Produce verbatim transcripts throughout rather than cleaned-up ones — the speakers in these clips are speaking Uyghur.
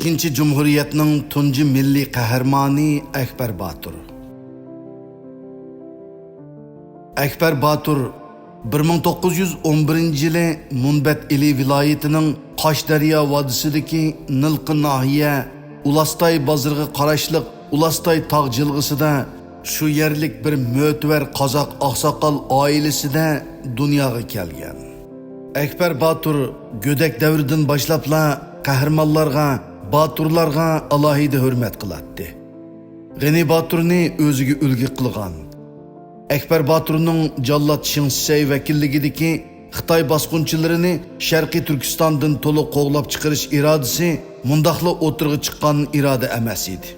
ئىككىنچى جۇمھۇرىيەتنىڭ تۇنجى مىللىي قەھرىمانى ئەكبەر باتۇر. ئەكبەر باتۇر بىر مىڭ توققۇز يۈز ئون بىرىنچى يىلى مۇنبەت ئىلى ۋىلايىتىنىڭ قاشدەريا ۋادىسىدىكى نىلقا ناھىيە ئۇلاستاي بازىرىغا قاراشلىق ئۇلاستاي تاغ جىلغىسىدا شۇ يەرلىك بىر مۆتىۋەر قازاق ئاقساقال ئائىلىسىدە دۇنياغا كەلگەن. ئەكبەر باتۇر گۆدەك دەۋرىدىن باشلاپلا قەھرىمانلارغا، باتۇرلارغا ئالاھىدە ھۆرمەت قىلاتتى. غېنى باتۇرنى ئۆزىگە ئۈلگە قىلغان. ئەكبەر باتۇرنىڭ جاللات شېڭ شىسەي ۋەكىللىكىدىكى خىتاي باسقۇنچىلىرىنى شەرقىي تۈركىستاندىن تولۇق قوغلاپ چىقىرىش ئىرادىسى مۇنداقلا ئوتتۇرىغا چىققان ئىرادە ئەمەس ئىدى.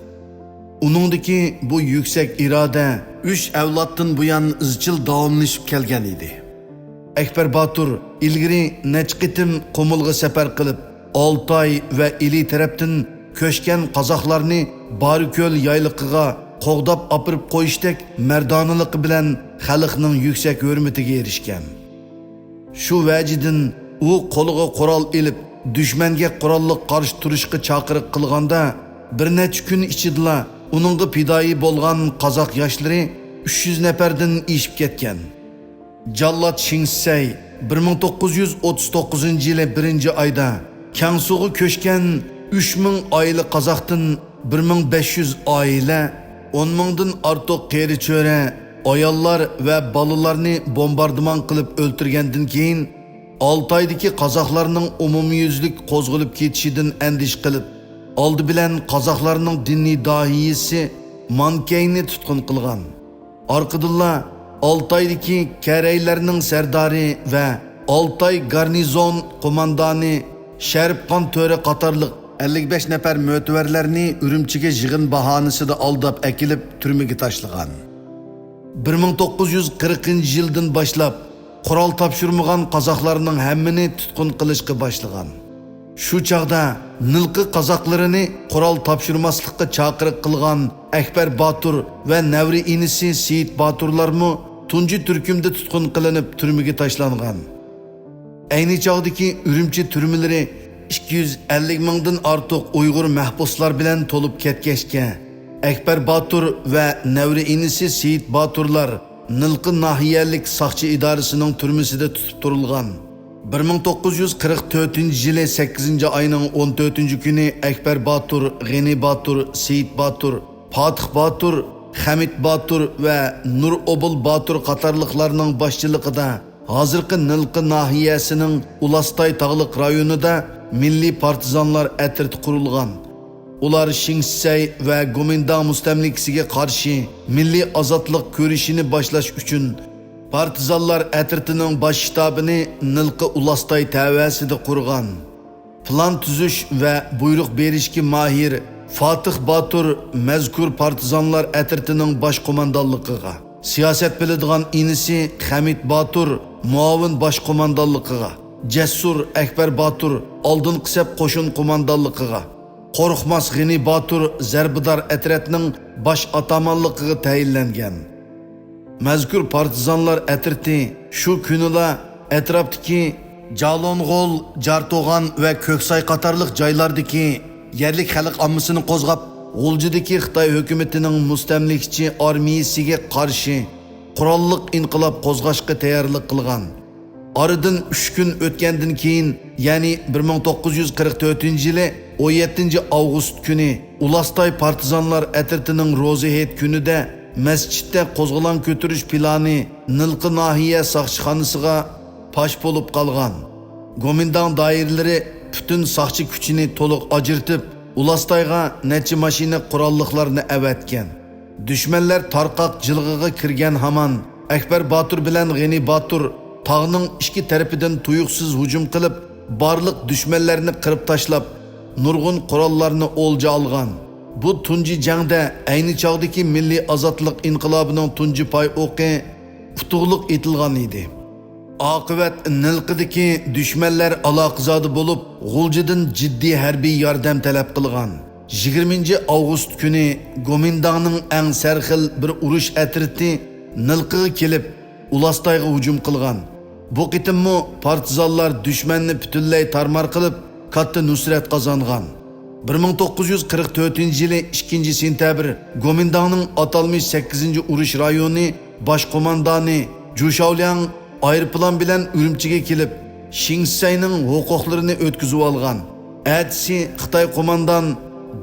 ئۇنىڭدىكى بۇ يۈكسەك ئىرادە ئۈچ ئەۋلادتىن بۇيان ئىزچىل داۋاملىشىپ كەلگەن ئىدى. ئەكبەر باتۇر ئىلگىرى نەچچە قېتىم قۇمۇلغا سەپەر قىلىپ، ئالتاي ۋە ئىلى تەرەپتىن كۆچكەن قازاقلارنى بارىكۆل يايلىقىغا قوغداپ ئاپىرىپ قويۇشتەك مەردانىلىقى بىلەن خەلقنىڭ يۈكسەك ھۆرمىتىگە ئېرىشكەن. شۇ ۋەجىدىن ئۇ قولىغا قورال ئېلىپ، دۈشمەنگە قوراللىق قارشى تۇرۇشقا چاقىرىق قىلغاندا، بىر نەچچە كۈن ئىچىدىلا ئۇنىڭغا پىدائىي بولغان قازاق ياشلىرى ئۈچ يۈز نەپەردىن ئېشىپ كەتكەن. جاللات شېڭ شىسەي بىر مىڭ توققۇز يۈز ئوتتۇز توققۇزىنچى يىلى بىرىنچى ئايدا كياڭسۇغا كۆچكەن ئۈچ مىڭ ئائىلە قازاقتىن بىر مىڭ بەش يۈز ئائىلە، ئون مىڭدىن ئارتۇق قېرى-چۆرە، ئاياللار ۋە بالىلارنى بومباردىمان قىلىپ ئۆلتۈرگەندىن كېيىن، ئالتايدىكى قازاقلارنىڭ ئومۇميۈزلۈك قوزغىلىپ كېتىشىدىن ئەندىشە قىلىپ، ئالدى بىلەن قازاقلارنىڭ دىنىي داھىيسى مانكەينى تۇتقۇن قىلغان. ئارقىدىنلا ئالتايدىكى كەرەيلەرنىڭ سەردارى ۋە ئالتاي گارنىزون قوماندانى شەرىپخان تۆرە قاتارلىق ئەللىك بەش نەپەر مۆتىۋەرلەرنى ئۈرۈمچىگە يىغىن باھانىسىدا ئالداپ ئەكېلىپ تۈرمىگە تاشلىغان. بىر مىڭ توققۇز يۈز قىرىقىنچى يىلدىن باشلاپ قورال تاپشۇرمىغان قازاقلارنىڭ ھەممىنى تۇتقۇن قىلىشقا باشلىغان. شۇ چاغدا نىلقا قازاقلىرىنى قورال تاپشۇرماسلىققا چاقىرىق قىلغان ئەكبەر باتۇر ۋە نەۋرە ئىنىسى سېيىت باتۇرلارمۇ تۇنجى تۈركۈمدە تۇتقۇن قىلىنىپ تۈرمىگە تاشلانغان. ئەينى چاغدىكى ئۈرۈمچى تۈرمىلىرى ئىككى يۈز ئەللىك مىڭدىن ئارتۇق ئۇيغۇر مەھبۇسلار بىلەن تولۇپ كەتكەچكە، ئەكبەر باتۇر ۋە نەۋرە ئىنىسى سېيىت باتۇرلار نىلقا ناھىيەلىك ساقچى ئىدارىسىنىڭ تۈرمىسىدە تۇتۇپ تۇرۇلغان. بىر مىڭ توققۇز يۈز قىرىق تۆتىنچى يىلى سەككىزىنچى ئاينىڭ ئون تۆتىنچى كۈنى ئەكبەر باتۇر، غېنى باتۇر، سېيىت باتۇر، پاتىخ باتۇر، خەمىت باتۇر ۋە نۇرئوبۇل باتۇر قاتارلىقلارنىڭ باشچىلىقىدا ھازىرقى نىلقا ناھىيەسىنىڭ ئۇلاستاي تاغلىق رايونىدا مىللىي پارتىزانلار ئەترىتى قۇرۇلغان. ئۇلار شېڭ شىسەي ۋە گومىنداڭ مۇستەملىكىسىگە قارشى مىللىي ئازادلىق كۈرىشىنى باشلاش ئۈچۈن پارتىزانلار ئەترىتىنىڭ باش شتابىنى نىلقا ئۇلاستاي تەۋەسىدە قۇرغان. پىلان تۈزۈش ۋە بۇيرۇق بېرىشكە ماھىر فاتىخ باتۇر مەزكۇر پارتىزانلار ئەترىتىنىڭ باش قوماندانلىقىغا، سىياسەت بىلىدىغان ئىنىسى خەمىت باتۇر مۇئاۋىن باش قوماندانلىقىغا، جەسۇر ئەكبەر باتۇر ئالدىنقى سەپ قوشۇن قوماندانلىقىغا، قورقماس غېنى باتۇر زەربىدار ئەترەتنىڭ باش ئاتامانلىقىغا تەيىنلەنگەن. مەزكۇر پارتىزانلار ئەترىتى شۇ كۈنىلا ئەتراپتىكى جالونغول، جارتوغان ۋە كۆكساي قاتارلىق جايلاردىكى يەرلىك خەلق ئاممىسىنى قوزغاپ، غۇلجىدىكى خىتاي ھۆكۈمىتىنىڭ مۇستەملىكىچى ئارمىيىسىگە قارشى قوراللىق ئىنقىلاب قوزغاشقا تەييارلىق قىلغان. ئارىدىن ئۈچ كۈن ئۆتكەندىن كېيىن، يەنى بىر مىڭ توققۇز يۈز قىرىق تۆتىنچى يىلى ئون يەتتىنچى ئاۋغۇست كۈنى ئۇلاستاي پارتىزانلار ئەترىتىنىڭ روزا ھېيت كۈنىدە مەسچىتتە قوزغىلاڭ كۆتۈرۈش پىلانى نىلقا ناھىيە ساقچىخانىسىغا پاش بولۇپ قالغان. گومىنداڭ دائىرىلىرى پۈتۈن ساقچى كۈچىنى تولۇق ئاجرىتىپ، ئۇلاستايغا نەچچە ماشىنا قوراللىقلارنى ئەۋەتكەن. دۈشمەنلەر تارقاق جىلغىغا كىرگەن ھامان، ئەكبەر باتۇر بىلەن غېنى باتۇر تاغنىڭ ئىككى تەرىپىدىن تۇيۇقسىز ھۇجۇم قىلىپ، بارلىق دۈشمەنلەرنى قىرىپ تاشلاپ، نۇرغۇن قوراللارنى ئولجا ئالغان. بۇ تۇنجى جەڭدە ئەينى چاغدىكى مىللىي ئازادلىق ئىنقىلابىنىڭ تۇنجى پاي ئوقى ئۇتۇقلۇق ئېتىلغان ئىدى. ئاقىۋەت نىلقىدىكى دۈشمەنلەر ئالاقىزادە بولۇپ، غۇلجىدىن جىددىي ھەربىي ياردەم تەلەپ قىلغان. يىگىرمىنچى ئاۋغۇست كۈنى گومىنداڭنىڭ ئەڭ سەرخىل بىر ئۇرۇش ئەترىتى نىلقىغا كېلىپ، ئۇلاستايغا ھۇجۇم قىلغان. بۇ قېتىممۇ پارتىزانلار دۈشمەننى پۈتۈنلەي تارمار قىلىپ، كاتتا نۇسرەت قازانغان. بىر مىڭ توققۇز يۈز قىرىق تۆتىنچى يىلى ئىككىنچى سېنتەبىر گومىنداڭنىڭ ئاتالمىش سەككىزىنچى ئۇرۇش رايونى باش قوماندانى جۇ شاۋلياڭ ئايروپىلان بىلەن ئۈرۈمچىگە كېلىپ، شېڭ شىسەينىڭ ھوقۇقلىرىنى ئۆتكۈزۈۋالغان. ئەتىسى خىتاي قوماندان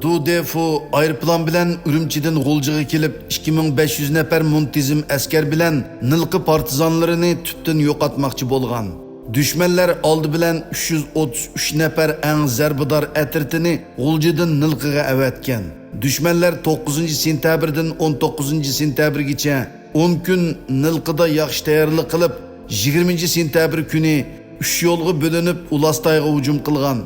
دۇ دېفۇ ئايروپىلان بىلەن ئۈرۈمچىدىن غۇلجىغا كېلىپ، ئىككى مىڭ بەش يۈز نەپەر مۇنتىزىم ئەسكەر بىلەن نىلقا پارتىزانلىرىنى تۈپتىن يوقاتماقچى بولغان. دۈشمەنلەر ئالدى بىلەن ئۈچ يۈز ئوتتۇز ئۈچ نەپەر ئەڭ زەربىدار ئەترىتىنى غۇلجىدىن نىلقىغا ئەۋەتكەن. دۈشمەنلەر توققۇزىنچى سېنتەبىردىن ئون توققۇزىنچى سېنتەبىرگىچە ئون كۈن نىلقىدا ياخشى تەييارلىق قىلىپ، يىگىرمىنچى سېنتەبىر كۈنى ئۈچ يولغا بۆلۈنۈپ، ئۇلاستايغا ھۇجۇم قىلغان.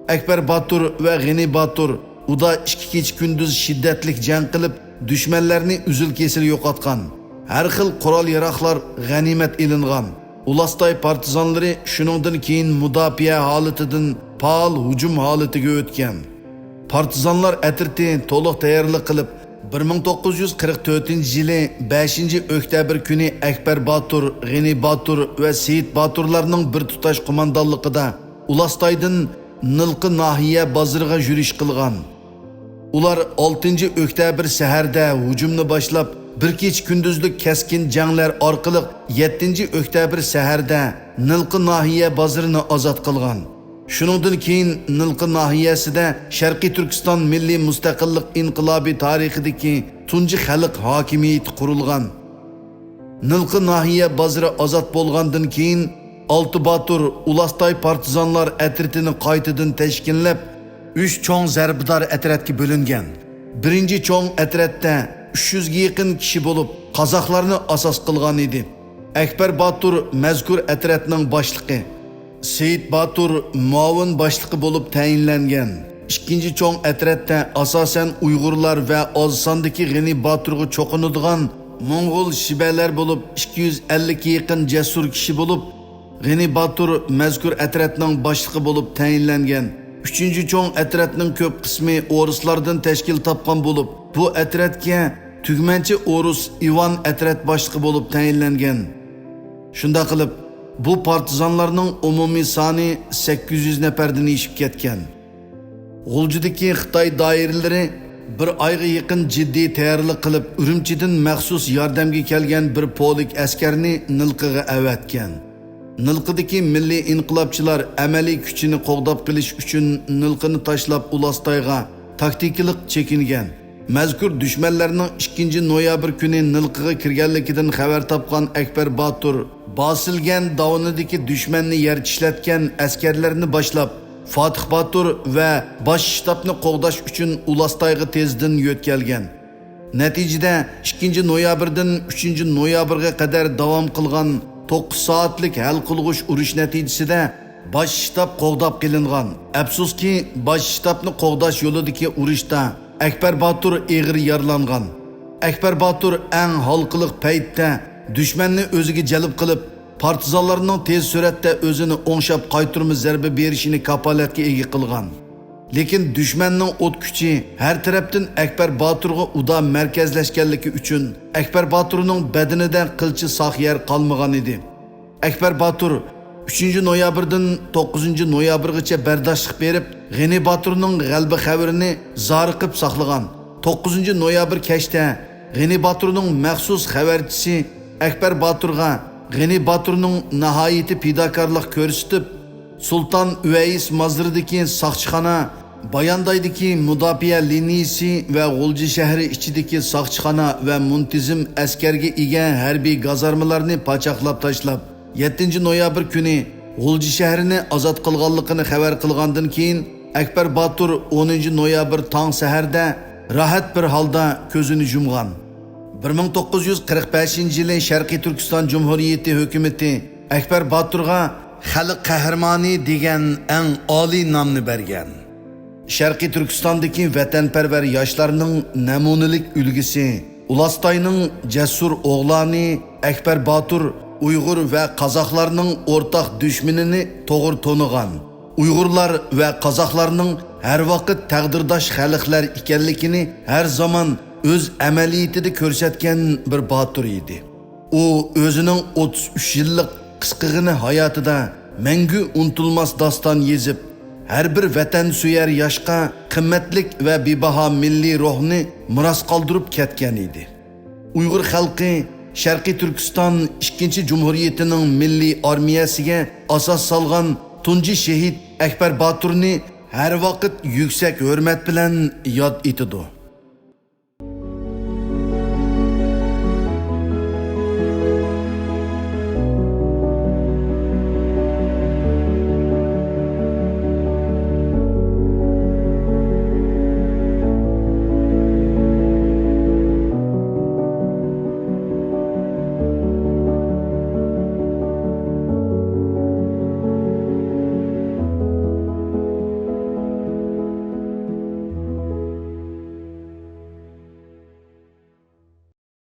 ئەكبەر باتۇر ۋە غېنى باتۇر ئۇدا ئىككى كېچە-كۈندۈز شىددەتلىك جەڭ قىلىپ، دۈشمەنلەرنى ئۈزۈل-كېسىل يوقاتقان. ھەر خىل قورال-ياراغلار غەنىيمەت ئېلىنغان. ئۇلاستاي پارتىزانلىرى شۇنىڭدىن كېيىن مۇداپىئە ھالىتىدىن پائال ھۇجۇم ھالىتىگە ئۆتكەن. پارتىزانلار ئەترىتى تولۇق تەييارلىق قىلىپ، بىر مىڭ توققۇز يۈز قىرىق تۆتىنچى يىلى بەشىنچى ئۆكتەبىر كۈنى ئەكبەر باتۇر، غېنى باتۇر ۋە سېيىت باتۇرلارنىڭ بىر تۇتاش قوماندانلىقىدا ئۇلاستايدىن نىلقا ناھىيە بازىرىغا يۈرۈش قىلغان. ئۇلار ئالتىنچى ئۆكتەبىر سەھەردە ھۇجۇمنى باشلاپ، بىر كېچە-كۈندۈزلۈك كەسكىن جەڭلەر ئارقىلىق يەتتىنچى ئۆكتەبىر سەھەردە نىلقا ناھىيە بازىرىنى ئازاد قىلغان. شۇنىڭدىن كېيىن نىلقا ناھىيەسىدە شەرقىي تۈركىستان مىللىي مۇستەقىللىق ئىنقىلابى تارىخىدىكى تۇنجى خەلق ھاكىمىيىتى قۇرۇلغان. نىلقا ناھىيە بازىرى ئازاد بولغاندىن كېيىن، ئالتە باتۇر ئۇلاستاي پارتىزانلار ئەترىتىنى قايتىدىن تەشكىللەپ، ئۈچ چوڭ زەربىدار ئەترەتكە بۆلۈنگەن. بىرىنچى چوڭ ئەترەتتە ئۈچ يۈزگە يېقىن كىشى بولۇپ، قازاقلارنى ئاساس قىلغان ئىدى. ئەكبەر باتۇر مەزكۇر ئەترەتنىڭ باشلىقى، سېيىت باتۇر مۇئاۋىن باشلىقى بولۇپ تەيىنلەنگەن. ئىككىنچى چوڭ ئەترەتتە ئاساسەن ئۇيغۇرلار ۋە ئاز ساندىكى غېنى باتۇرغا چوقۇنىدىغان موڭغۇل شىبەلەر بولۇپ، ئىككى يۈز ئەللىككە يېقىن جەسۇر كىشى بولۇپ، غېنى باتۇر مەزكۇر ئەترەتنىڭ باشلىقى بولۇپ تەيىنلەنگەن. ئۈچىنچى چوڭ ئەترەتنىڭ كۆپ قىسمى ئورۇسلاردىن تەشكىل تاپقان بولۇپ، بۇ ئەترەتكە تۈگمەنچى ئورۇس ئىۋان ئەترەت باشلىقى بولۇپ تەيىنلەنگەن. شۇنداق قىلىپ، بۇ پارتىزانلارنىڭ ئومۇمىي سانى سەككىز يۈز نەپەردىن ئېشىپ كەتكەن. غۇلجىدىكى خىتاي دائىرىلىرى بىر ئايغا يېقىن جىددىي تەييارلىق قىلىپ، ئۈرۈمچىدىن مەخسۇس ياردەمگە كەلگەن بىر پولك ئەسكەرنى نىلقىغا ئەۋەتكەن. نىلقىدىكى مىللىي ئىنقىلابچىلار ئەمەلىي كۈچىنى قوغداپ قېلىش ئۈچۈن نىلقىنى تاشلاپ ئۇلاستايغا تاكتىكىلىق چېكىنگەن. مەزكۇر دۈشمەنلەرنىڭ ئىككىنچى نويابىر كۈنى نىلقىغا كىرگەنلىكىدىن خەۋەر تاپقان ئەكبەر باتۇر باسىلگەن داۋىنىدىكى دۈشمەننى يەر چىشلەتكەن ئەسكەرلەرنى باشلاپ، فاتىھ باتۇر ۋە باش شتابنى قوغداش ئۈچۈن ئۇلاستايغا تېزدىن يۆتكەلگەن. نەتىجىدە، ئىككىنچى نويابىردىن ئۈچىنچى نويابىرغا قەدەر داۋام قىلغان توققۇز سائەتلىك ھەل قىلغۇچ ئۇرۇش نەتىجىسىدە باش شتاب قوغداپ قېلىنغان. ئەپسۇسكى، باش شتابنى قوغداش يولىدىكى ئۇرۇشتا ئەكبەر باتۇر ئېغىر يارىلانغان. ئەكبەر باتۇر ئەڭ ھالقىلىق پەيتتە دۈشمەننى ئۆزىگە جەلپ قىلىپ، پارتىزانلارنىڭ تېز سۈرئەتتە ئۆزىنى ئوڭشاپ قايتۇرما زەربە بېرىشىنى كاپالەتكە ئىگە قىلغان. لېكىن دۈشمەننىڭ ئوت كۈچى ھەر تەرەپتىن ئەكبەر باتۇرغا ئۇدا مەركەزلەشكەنلىكى ئۈچۈن، ئەكبەر باتۇرنىڭ بەدىنىدە قىلچە ساق يەر قالمىغان ئىدى. ئەكبەر باتۇر ئۈچىنچى نويابىردىن توققۇزىنچى نويابىرغىچە بەرداشلىق بېرىپ، غېنى باتۇرنىڭ غەلىبە خەۋىرىنى زارىقىپ ساقلىغان. توققۇزىنچى نويابىر كەچتە غېنى باتۇرنىڭ مەخسۇس خەۋەرچىسى ئەكبەر باتۇرغا غېنى باتۇرنىڭ ناھايىتى پىداكارلىق كۆرسىتىپ، سۇلتان ئۇۋەيس مازىرىدىكى ساقچىخانا، باياندايدىكى مۇداپىئە لىنىيىسى ۋە غۇلجا شەھىرى ئىچىدىكى ساقچىخانا ۋە مۇنتىزىم ئەسكەرگە ئىگە ھەربىي گازارمىلارنى پاچاقلاپ تاشلاپ، يەتتىنچى نويابىر كۈنى غۇلجا شەھىرىنى ئازاد قىلغانلىقىنى خەۋەر قىلغاندىن كېيىن، ئەكبەر باتۇر ئونىنچى نويابىر تاڭ سەھەردە راھەت بىر ھالدا كۆزىنى يۇمغان. بىر مىڭ توققۇز يۈز قىرىق بەشىنچى يىلى شەرقىي تۈركىستان جۇمھۇرىيىتى ھۆكۈمىتى ئەكبەر باتۇرغا خەلق قەھرىمانى دېگەن ئەڭ ئالىي نامنى بەرگەن. شەرقىي تۈركىستاندىكى ۋەتەنپەرۋەر ياشلارنىڭ نەمۇنىلىك ئۈلگىسى، ئۇلاستاينىڭ جەسۇر ئوغلانى ئەكبەر باتۇر ئۇيغۇر ۋە قازاقلارنىڭ ئورتاق دۈشمىنىنى توغرا تونۇغان، ئۇيغۇرلار ۋە قازاقلارنىڭ ھەر ۋاقىت تەقدىرداش خەلقلەر ئىكەنلىكىنى ھەر زامان ئۆز ئەمەلىيىتىدە كۆرسەتكەن بىر باتۇر ئىدى. ئۇ ئۆزىنىڭ ئوتتۇز ئۈچ يىللىق قىسقىغىنە ھاياتىدا مەڭگۈ ئۇنتۇلماس داستان يېزىپ، ھەر بىر ۋەتەنسۆيەر ياشقا قىممەتلىك ۋە بىباھا مىللىي روھنى مىراس قالدۇرۇپ كەتكەن ئىدى. ئۇيغۇر خەلقى شەرقىي تۈركىستان ئىككىنچى جۇمھۇرىيىتىنىڭ مىللىي ئارمىيەسىگە ئاساس سالغان تۇنجى شېھىت ئەكبەر باتۇرنى ھەر ۋاقىت يۈكسەك ھۆرمەت بىلەن ياد ئېتىدۇ.